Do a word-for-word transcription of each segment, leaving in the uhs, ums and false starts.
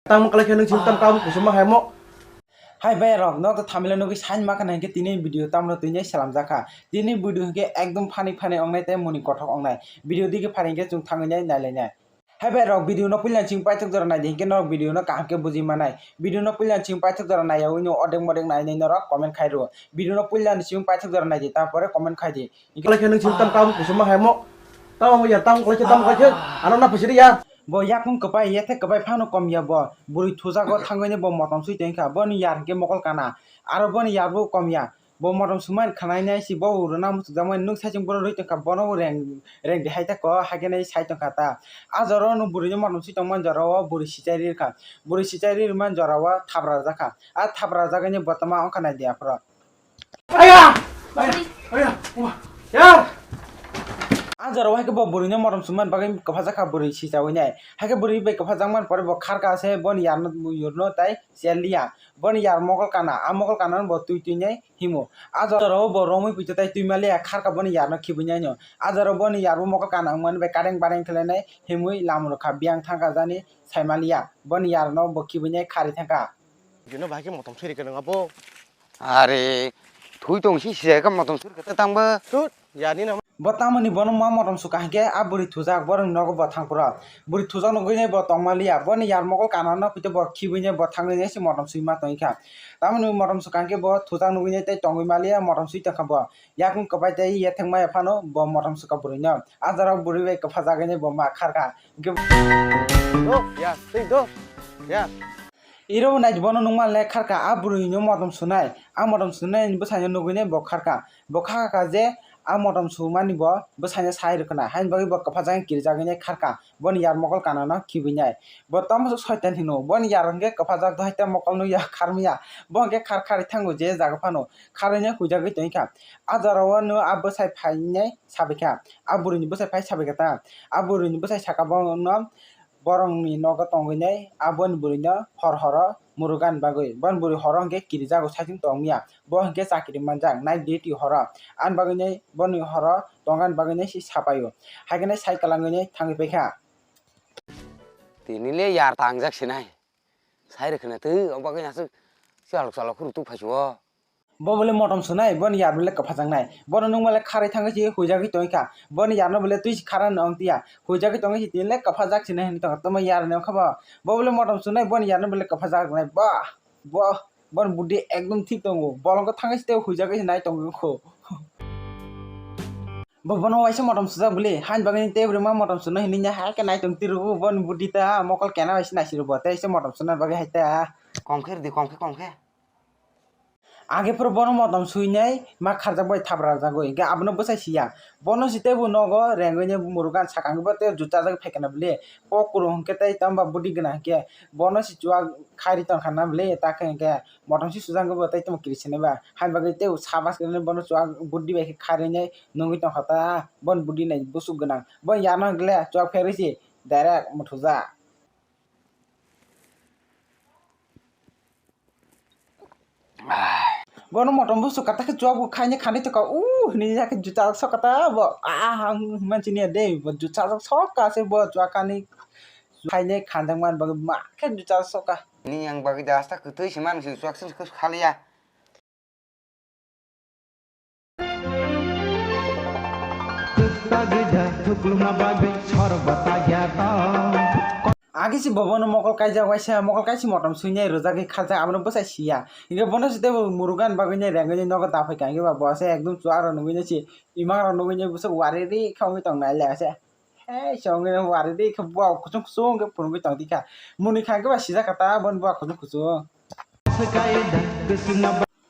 Tamo kwlai khe nwng chini tam kam kusuma hai mo. Hai bai rok, no to thamile nugwi sign ma kana hinkhe tini video tamno tini selamjak kha. Tini video hinkhe ekdom funny funny ongnai tei muni kothok ongnai. Video digi phari hinkhe chwng thangwi nai nai lai nai. Hai bai rok, video no puila chwng paithak jora nai di hinkhe norok video no kaham khe bujui manai. Video no puila chwng paithak jora nai yawi no odek modek nai nai norok comment khai rw. Video no puila chwng paithak jora nai di, ta pore comment khai di. Kwlai khe nwng chini tam kam kusuma hai mo. Tamo ya tam kwlai khe tam kwlai khe. Ano na phaisiri ya. Bo yakung kwpai yethe kwpai phano kom ya bo. Bwrwi thujago thangwi bo motom sui tongkha. Boni yar hinkhe mokol kana. Aro boni yar bo kom ya. Bo motom sumani khanai nai si bo rwna muchukjakmani nwng saichung borok rwi tongkha. Bono reng reng di hai ta ko hai khe nai sai tongkha ta. A jora o nwng bwrwi no motom sui tongmani jora o bwrwi sichai ri kha. Bwrwi sichai ri mani jora o thabra rwjak kha. A thabra rwjak ni bo tama wngkha nai di aphuru. Aya! Aya! Aya! Wa! Ya! A jora o hai khe bo bwrwi no motom sumani bagwi kwphajak kha bwrwi sichawi nai. Hai khe bwrwi bai kwphajak mani pore bo kharka se boni yarno yurno tai chel liya. Boni yar mokol kana, a mokol kana no bo twi twi nai himo. A jora o bo romwi puito tai twi ma liya kharka boni yarno khibui nai no. A jora o boni yar bo mokol kana wngmani bai kadeng badeng khlai nai himwi lama rwkha biyang thangkha jani sai ma liya. Boni yarno bo khibui nai kharwi thangkha. Bino bahai khe motom sui rikha nang abo. Are, thui tong si sijai kha motom sui rikha tang bo. Tut, yani na. Bo tamoni bono ma motom suka hinkhe a bwrwi thujak borok nogo bo thang phuru. Bwrwi thujak nugwi nai bo tongma liya. Boni yar mokol kana no pito bo khibui nai bo thangwi nai se motom sui ma tongwi kha. Tamoni motom suka hinkhe bo thujak nugwi nai tei tongwi ma liya motom sui tongkha bo. Yakung kwbai tei yethek maya phano bo motom suka bwrwi no. A jora o bwrwi bai kwphajagwi nai bo ma kharkha. Hinkhe. Do, ya, tei do. Ya. Iro nai bono nungma le kharka a bwrwi no motom sunai. A motom sunai bwsai no nugwi nai bo kharka. Bo kha kha je a motom sumani bo bwsai no sai rwkhwna. Haini bagwi bo kwphajak kirijagwi nai kharka. Boni yar mokol kana no khibui nai. Bo tamo soitan hino. Boni yar hwnkhe kwphajak do hai ta mokol no ya kharmaya. Bo hwnkhe khar kharwi thango je jaga phano. Kharwi nai huijagwi tongkha. A jora o no a bwsai phai nai sabaikha. A bwrwi ni bwsai phai sabaikha ta. A bwrwi ni bwsai saka bo no borokni nogo tongwi nai aboni bwrwino hor horo murugan bagwi. Boni bwrwi horo hwnkhe kirijago saichung tongya. Bo hwnkhe chakiri manjak night duty horo. Ani bagwi nai boni horo tongani bagwi nai si sapaio. Haikhe nai cycle langwi nai thangwi paikha. Tini le yar tangjak sinai. Sai rwkhwna twi o bagwi aswk chalok chalok khuru tuk phaisio. Bo bole motom sunai, boni yar bole kwphajaknai. Bono nung bole kharwi thangwi si huijagwi tongkha. Boni yarno bole twi si khara no ong tiya. Huijagwi tongwi si tini le kwphajak sinai hinwi tongkha. Tamo yarni ongkha bo. Bo bole motom sunai, boni yarno bole kwphajaknai. Bah, bo, boni buddhi ekdom thik tongo. Bolongkho thangwi si tei huijagwi si nai tongkho. Bo bono waisa motom sujak bole. Hain bagwi tei bwrwi ma motom suno hinwi nya hai khe nai tong tiro. Boni buddhi ta mokol kena waisa nai siro bo. Tei se motom suna bagwi hai ta. Kongkhe rwdi, kongkhe, kongkhe. Age phuru bono motom suinai ma kharjak bai thabra rwjagwi, hinkhe abono bwsai siya. Bono si teibo nogo rengwi ni murugan sakang bo tei juta jak phaikana bole. Kok kwrwng hinkhe tei tamo ba budi gwnang hinkhe bono si chuwak khairi tongkha na bole, ta khe hinkhe motom si sujak bo tei tamo kiri sinai ba. Hai bagwi tei sabas kwrwngni bono chuwak budi bai khe kharinai nungwi tongkha ta. Bon budi nai busuk gwnang. Bon yarno hinkhe le chuwak pherwi si direct muthujak. Bono motom busu kata khe chuak bo khaini khanwi tongkha, uh, hinwi ya khe juta sok kata bo, ah, ang manchini ya de, bo juta sok ka se bo chuak kani khaini khanjak man bagwi ma khe juta sok ka. Ni yang bagwi da asta kwtwi se man se chuak se khaliya. Age si bobono mokol kaijak waisa, mokol kaisi motom suinai rwjagwi khaljak, abono bwsai siya. Hinkhe bono se teibo murugan bagwino rengwino nogo daphai kha, hinkhe ba bo se ekdom chuak rok nugwino se imang rok nugwino bwswk wari ri kha wngwi tongnai le se. Hei se wngwi wari ri kha buwa kuchung kuchung khe phunugwi tongdi kha. Muni kha hinkhe ba sijak kha ta boni buwa kuchung kuchung.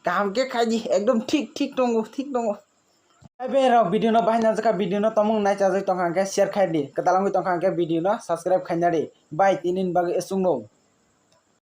Kaham khe khai di, ekdom thik, thik tongo, thik tongo. Hai bai rok, video no bahai nangjak kha, video no tongmung nai chajak tongkha hinkhe share khai di, kwtal wngwi tongkha hinkhe video no subscribe khaina di. Bye, tini ni bagwi aswk no.